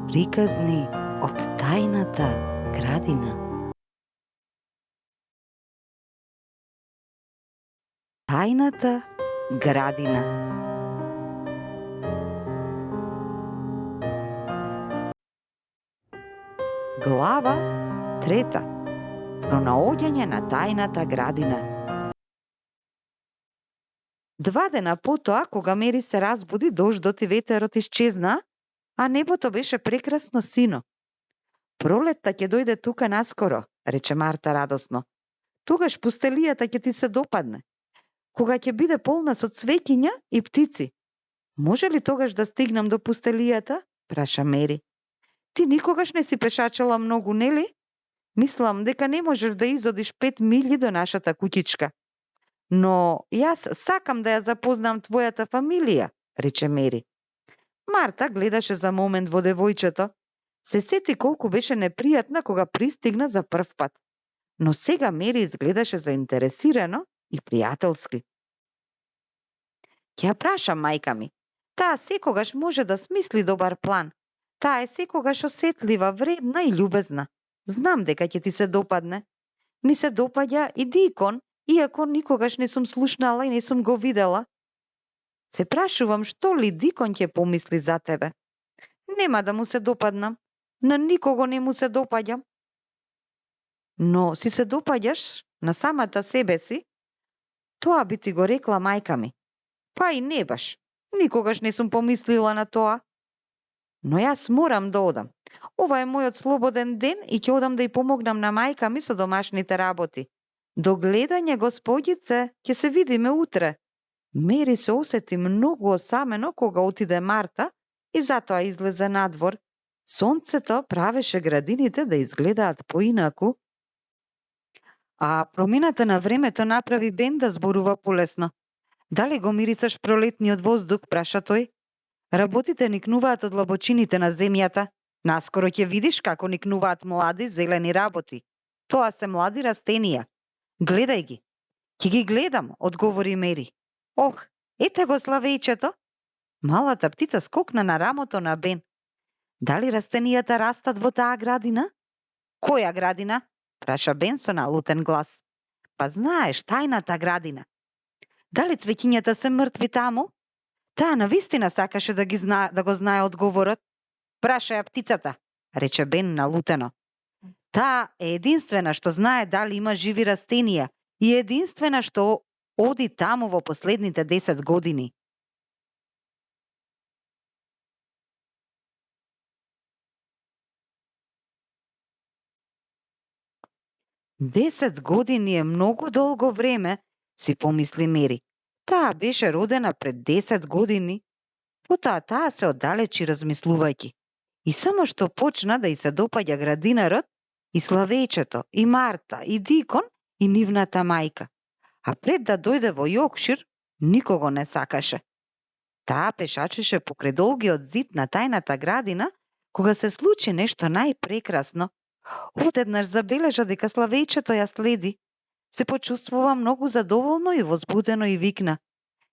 Приказни од тајната градина. Тајната градина. Глава 3. Пронаоѓање на тајната градина. 2 дена потоа, кога Мери се разбуди, дождот и ветерот исчезна, а небото беше прекрасно сино. Пролетта ќе дојде тука наскоро, рече Марта радосно. Тогаш пустелијата ќе ти се допадне. Кога ќе биде полна со цвеќиња и птици. Може ли тогаш да стигнам до пустелијата? Праша Мери. Ти никогаш не си пешачела многу, нели? Мислам дека не можеш да изодиш 5 милји до нашата куќичка. Но јас сакам да ја запознам твојата фамилија, рече Мери. Марта гледаше за момент во девојчето. Се сети колку беше непријатна кога пристигна за прв пат. Но сега Мери изгледаше заинтересирано и пријателски. Ќе ја прашам мајка ми. Таа секогаш може да смисли добар план. Таа е секогаш осетлива, вредна и љубезна. Знам дека ќе ти се допадне. Ми се допаѓа и Дикон, иако никогаш не сум слушнала и не сум го видела. Се прашувам што ли Дикон ќе помисли за тебе. Нема да му се допаднам. На никого не му се допаѓам. Но си се допаѓаш на самата себе си? Тоа би ти го рекла мајка ми. Па и не баш. Никогаш не сум помислила на тоа. Но јас морам да одам. Ова е мојот слободен ден и ќе одам да ја помогнам на мајка ми со домашните работи. До гледање, господице, ќе се видиме утре. Мери се осети многу осамено кога отиде Марта и затоа излезе надвор. Сонцето правеше градините да изгледаат поинаку. А промината на времето направи Бен да зборува полесно. Дали го мирисаш пролетниот воздух, праша тој? Работите никнуваат од длабочините на земјата. Наскоро ќе видиш како никнуваат млади зелени работи. Тоа се млади растенија. Гледај ги. Ќе ги гледам, одговори Мери. Ох, ете го славејчето. Малата птица скокна на рамото на Бен. Дали растенијата растат во таа градина? Која градина? Праша Бен со налутен глас. Па знаеш, тајната градина. Дали цвеќињата се мртви таму? Таа навистина сакаше да го знае одговорот. Праша ја птицата, рече Бен налутено. Таа е единствена што знае дали има живи растенија и единствена што оди таму во последните 10 години. Десет години е многу долго време, си помисли Мери. Таа беше родена пред 10 години. Потоа таа се оддалечи размислувајќи. И само што почна да ѝ се допаѓа градинарот, и славејчето, и Марта, и Дикон, и нивната мајка. А пред да дојде во Јоркшир, никого не сакаше. Таа пешачеше покрај долгиот зид на тајната градина, кога се случи нешто најпрекрасно. Одеднаш забележа дека славејчето ја следи. Се почувствува многу задоволно и возбудено и викна.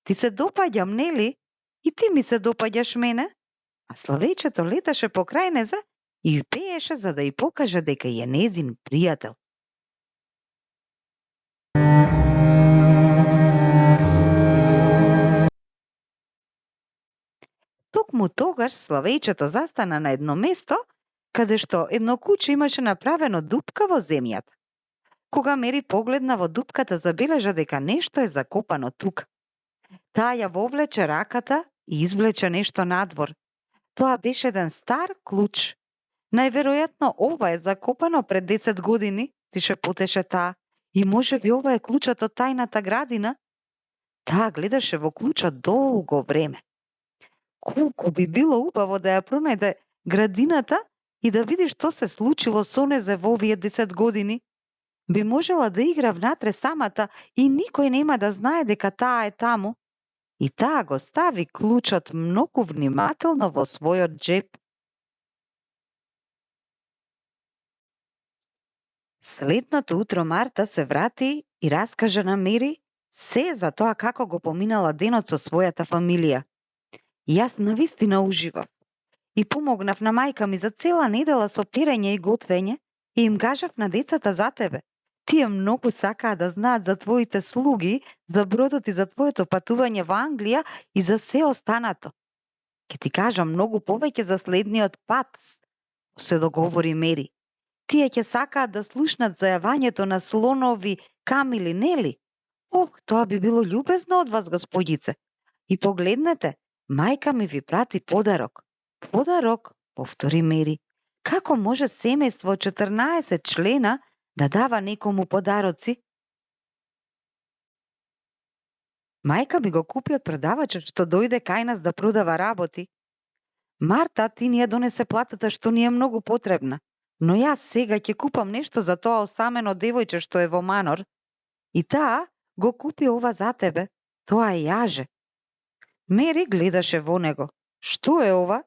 Ти се допаѓам, нели? И ти ми се допаѓаш мене? А славејчето леташе покрај неза и пееше за да ја покаже дека е незин пријател. Токму тогаш славејчето застана на едно место, каде што едно куче имаше направено дупка во земјата. Кога Мери погледна во дупката, забележа дека нешто е закопано тука. Таа ја вовлече раката и извлече нешто надвор. Тоа беше еден стар клуч. Најверојатно ова е закопано пред 10 години, си шепотеше таа. И можеби ова е клучот од тајната градина. Таа гледаше во клучот долго време. Колку би било убаво да ја пронајде градината и да види што се случило со незе во овие 10 години. Би можела да игра внатре самата и никој нема да знае дека таа е таму. И таа го стави клучот многу внимателно во својот џеп. Следното утро Марта се врати и раскажа на Мери се за тоа како го поминала денот со својата фамилија. Јас навистина уживав. и помогнав на мајка ми за цела недела со перење и готвење и им кажав на децата за тебе. Тие многу сакаа да знаат за твоите слуги, за бродот и за твоето патување во Англија и за се останато. Ке ти кажам многу повеќе за следниот пат, се договори Мери. Тие ќе сакаат да слушнат за јавањето на слонови камили, нели? Ох, тоа би било љубезно од вас, господице. И погледнете, мајка ми ви прати подарок. Подарок, повтори Мери. Како може семејство од 14 члена да дава некому подароци? Мајка ми го купи од продавачот што дојде кај нас да продава работи. Марта, ти ни ја донесе платата што ни е многу потребна, но јас сега ќе купам нешто за тоа осамено девојче што е во Манор. И таа го купи ова за тебе. Тоа е јаже. Мери гледаше во него. Што е ова?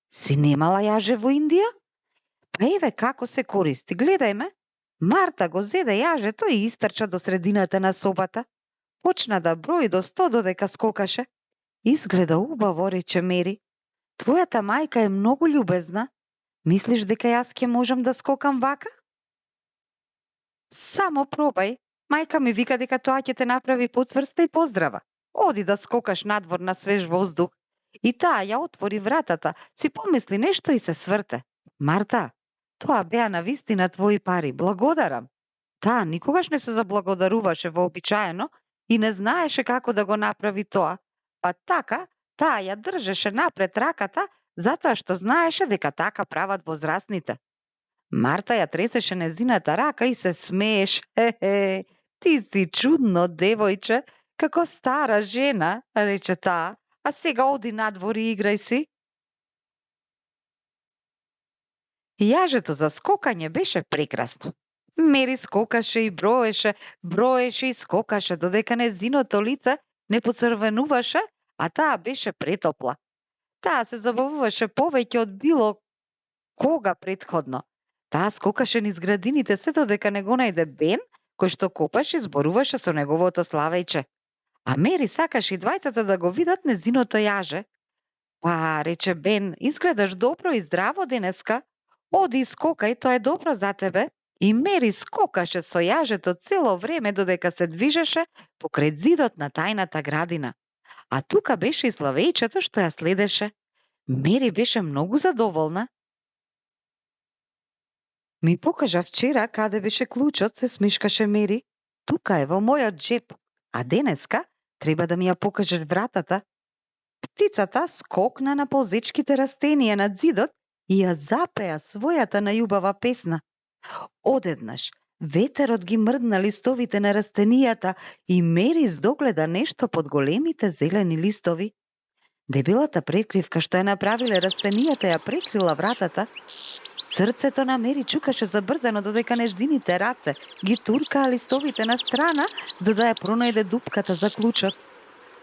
Си немала јаже во Индија? Па еве како се користи. Гледај ме. Марта го зеде јажето и истрча до средината на собата. Почна да брои до 100 додека скокаше. Изгледа убаво, рече Мери. Твојата мајка е многу љубезна. Мислиш дека јас ќе можам да скокам вака? Само пробај. Мајка ми вика дека тоа ќе те направи поцврста и поздрава. Оди да скокаш надвор на свеж воздух. И таа ја отвори вратата, си помисли нешто и се сврте. Марта, тоа беа навистина твои пари. Благодарам. Таа никогаш не се заблагодаруваше вообичаено и не знаеше како да го направи тоа. Па така, таа ја држеше напред раката, затоа што знаеше дека така прават возрастните. Марта ја тресеше незината рака и се смееше. Хе-хе, ти си чудно девојче, како стара жена, рече таа, а сега оди надвор и играј си. Јажето за скокање беше прекрасно. Мери скокаше и броеше и скокаше, додека незиното лице не поцрвенуваше, а таа беше претопла. Таа се забавуваше повеќе од било кога претходно. Таа скокаше низ градините се додека не го најде Бен, кој што копаше и зборуваше со неговото славејче. А Мери сакаше и двајцата да го видат незиното јаже. Па, рече Бен, изгледаш добро и здраво денеска. Оди и скокај, тоа е добро за тебе. И Мери скокаше со јажето цело време додека се движеше покрај зидот на тајната градина. А тука беше и славејчето што ја следеше. Мери беше многу задоволна. Ми покажа вчера каде беше клучот, се смешкаше Мери. Тука е во мојот джеп. А денеска треба да ми ја покажеш вратата. Птицата скокна на ползечките растенија над зидот и ја запеа својата најубава песна. Одеднаш ветерот ги мрдна листовите на растенијата и Мери издогледа нешто под големите зелени листови. Дебелата прекривка што ја направиле растенијата ја прекрила вратата. Срцето на Мери чукаше забрзано додека незините раце ги туркаа листовите на страна за да ја пронајде дупката за клучот.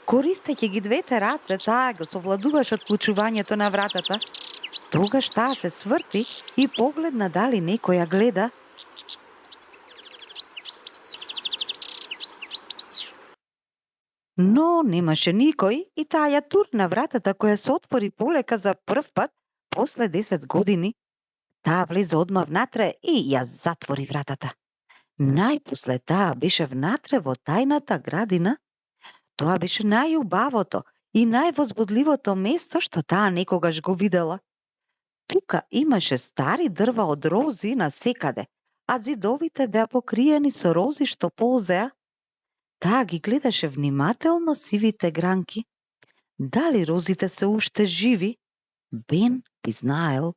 Користејќи ги двете раце, таа го совладуваше отклучувањето на вратата. Тогаш таа се сврти и погледна дали некој ја гледа. Но немаше никој и таа ја турна вратата која се отвори полека за прв пат после 10 години. Таа влезе одма внатре и ја затвори вратата. Најпосле таа беше внатре во тајната градина. Тоа беше најубавото и највозбудливото место што таа некогаш го видела. Тука имаше стари дрва од рози насекаде, а зидовите беа покриени со рози што ползеа. Таа ги гледаше внимателно сивите гранки. Дали розите се уште живи? Бен би знаел.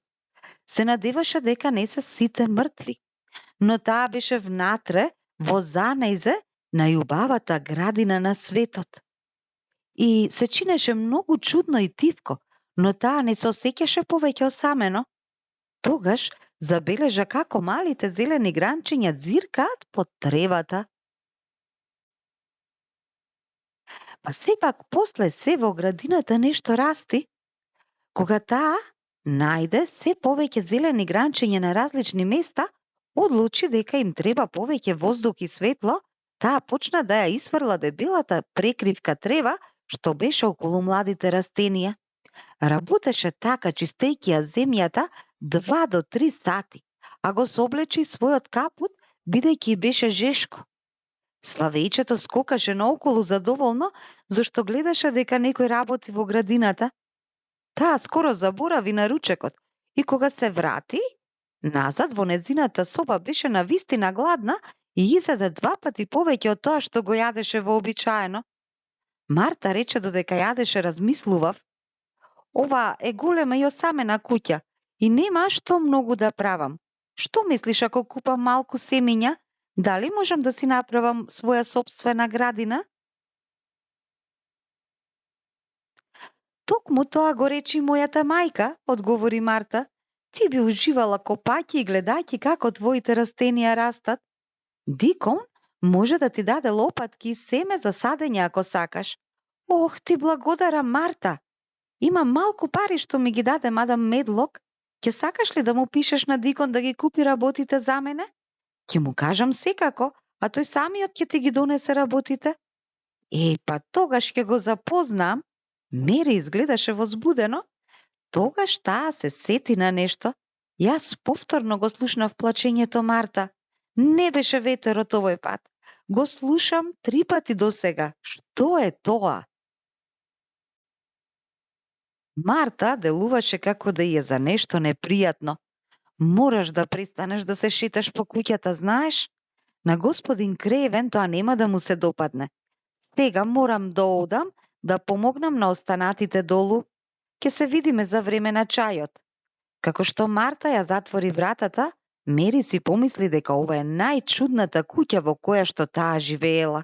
Се надеваше дека не се сите мртви, но таа беше внатре во занезе најубавата градина на светот. И се чинеше многу чудно и тивко, но таа не се осеќаше повеќе осамено. Тогаш забележа како малите зелени гранчиња ѕиркаат под тревата. Па сепак после се во градината нешто расти. Кога таа најде се повеќе зелени гранчиња на различни места, одлучи дека им треба повеќе воздух и светло, таа почна да ја исфрла дебелата прекривка трева што беше околу младите растенија. Работеше така чистејќи ја земјата 2 до 3 сати, а го соблече и својот капут, бидејќи беше жешко. Славејчето скокаше наоколу задоволно, зашто гледаше дека некој работи во градината. Таа скоро заборави на ручекот и кога се врати, назад во незината соба беше навистина гладна и изеде 2 пати повеќе од тоа што го јадеше вообичаено. Марта рече додека јадеше размислував: ова е голема и осамена куќа и нема што многу да правам. Што мислиш ако купам малку семиња? Дали можам да си направам своја собствена градина? Токму тоа го речи мојата мајка, одговори Марта. Ти би уживала копајќи и гледајќи како твоите растенија растат. Дикон може да ти даде лопатки и семе за садење ако сакаш. Ох, ти благодарам, Марта. Имам малку пари што ми ги даде мадам Медлок. Ќе сакаш ли да му пишеш на Дикон да ги купи работите за мене? Ќе му кажам секако, а тој самиот ќе ти ги донесе работите. Па тогаш ќе го запознам. Мери изгледаше возбудено. Тогаш таа се сети на нешто. Јас повторно го слушнав плачењето Марта. Не беше ветерот овој пат. Го слушам 3 пати досега. Што е тоа? Марта делуваше како да е за нешто непријатно. Мораш да престанеш да се шеташ по куќата, знаеш? На господин Кревен тоа нема да му се допадне. Сега морам да одам да помогнам на останатите долу. Ќе се видиме за време на чајот. Како што Марта ја затвори вратата, Мери си помисли дека ова е најчудната куќа во која што таа живеела.